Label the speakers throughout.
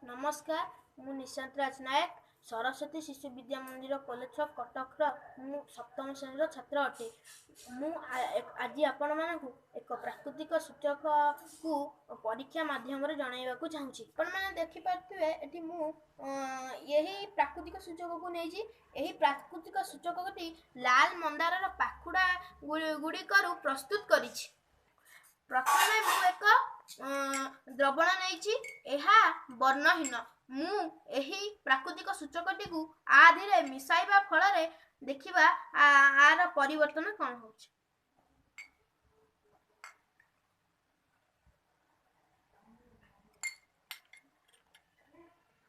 Speaker 1: ନମସ୍କାର, ମୁଁ ନିଶାନ୍ତ ରାଜ ନାୟକ, ସରସ୍ୱତୀ ଶିଶୁ ବିଦ୍ୟା ମନ୍ଦିର, କଲେଜ ଛକ, କଟକର ମୁଁ ସପ୍ତମ ଶ୍ରେଣୀର ଛାତ୍ର ଅଟେ। ମୁଁ ଆଜି ଆପଣମାନଙ୍କୁ ଏକ ପ୍ରାକୃତିକ ସୂଚକକୁ ପରୀକ୍ଷା ମାଧ୍ୟମରେ ଜଣାଇବାକୁ ଚାହୁଁଛି। ଆପଣମାନେ ଦେଖିପାରୁଥିବେ, ଏଠି ମୁଁ ଏହି ପ୍ରାକୃତିକ ସୂଚକକୁ ନେଇଛି। ଏହି ପ୍ରାକୃତିକ ସୂଚକଟି ଲାଲ ମନ୍ଦାରର ପାଖୁଡ଼ା ଗୁଡ଼ିକରୁ ପ୍ରସ୍ତୁତ କରିଛି। ପ୍ରଥମେ ମୁଁ ଏକ ଦ୍ରବଣ ନେଇଛି, ଏହା ବର୍ଣ୍ଣହୀନ। ମୁଁ ଏହି ପ୍ରାକୃତିକ ସୂଚକଟିକୁ ଆ ଦେହରେ ମିଶାଇବା ଫଳରେ ଦେଖିବା ଆର ପରିବର୍ତ୍ତନ କ'ଣ ହେଉଛି।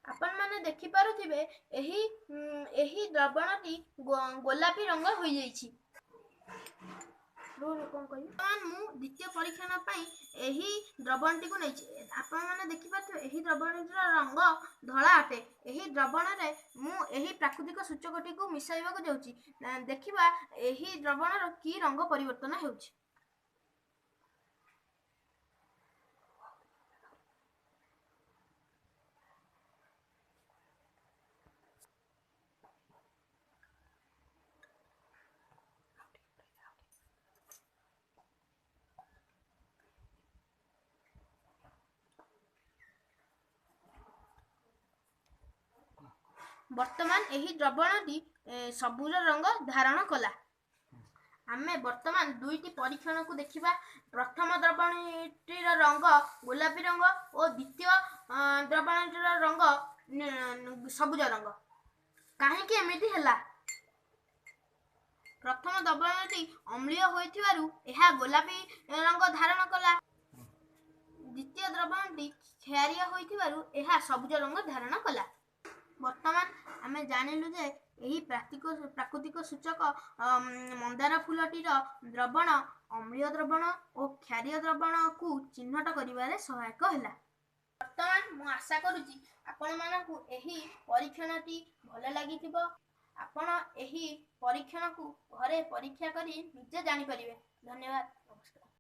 Speaker 1: ଆପଣମାନେ ଦେଖିପାରୁଥିବେ, ଏହି ଦ୍ରବଣଟି ଗୋଲାପୀ ରଙ୍ଗ ହୋଇଯାଇଛି। କ'ଣ କହିବି? ବର୍ତ୍ତମାନ ମୁଁ ଦ୍ୱିତୀୟ ପରୀକ୍ଷଣ ପାଇଁ ଏହି ଦ୍ରବଣଟିକୁ ନେଇଛି। ଆପଣମାନେ ଦେଖିପାରୁଥିବେ, ଏହି ଦ୍ରବଣଟିର ରଙ୍ଗ ଧଳା ଅଟେ। ଏହି ଦ୍ରବଣରେ ମୁଁ ଏହି ପ୍ରାକୃତିକ ସୂଚକଟିକୁ ମିଶାଇବାକୁ ଯାଉଛି। ଦେଖିବା ଏହି ଦ୍ରବଣର କି ରଙ୍ଗ ପରିବର୍ତ୍ତନ ହେଉଛି। ବର୍ତ୍ତମାନ ଏହି ଦ୍ରବଣଟି ସବୁଜ ରଙ୍ଗ ଧାରଣ କଲା। ଆମେ ବର୍ତ୍ତମାନ ଦୁଇଟି ପରୀକ୍ଷଣକୁ ଦେଖିବା। ପ୍ରଥମ ଦ୍ରବଣଟିର ରଙ୍ଗ ଗୋଲାପୀ ରଙ୍ଗ ଓ ଦ୍ୱିତୀୟ ଦ୍ରବଣଟିର ରଙ୍ଗ ସବୁଜ ରଙ୍ଗ। କାହିଁକି ଏମିତି ହେଲା? ପ୍ରଥମ ଦ୍ରବଣଟି ଅମ୍ଳୀୟ ହୋଇଥିବାରୁ ଏହା ଗୋଲାପୀ ରଙ୍ଗ ଧାରଣ କଲା। ଦ୍ୱିତୀୟ ଦ୍ରବଣଟି କ୍ଷାରୀୟ ହୋଇଥିବାରୁ ଏହା ସବୁଜ ରଙ୍ଗ ଧାରଣ କଲା। ବର୍ତ୍ତମାନ ଆମେ ଜାଣିଲୁ ଯେ ଏହି ପ୍ରାକୃତିକ ସୂଚକ ମନ୍ଦାର ଫୁଲଟିର ଦ୍ରବଣ ଅମ୍ଳୀୟ ଦ୍ରବଣ ଓ କ୍ଷାରୀୟ ଦ୍ରବଣକୁ ଚିହ୍ନଟ କରିବାରେ ସହାୟକ ହେଲା। ବର୍ତ୍ତମାନ ମୁଁ ଆଶା କରୁଛି ଆପଣମାନଙ୍କୁ ଏହି ପରୀକ୍ଷଣଟି ଭଲ ଲାଗିଥିବ। ଆପଣ ଏହି ପରୀକ୍ଷଣକୁ ଘରେ ପରୀକ୍ଷା କରି ନିଜେ ଜାଣିପାରିବେ। ଧନ୍ୟବାଦ, ନମସ୍କାର।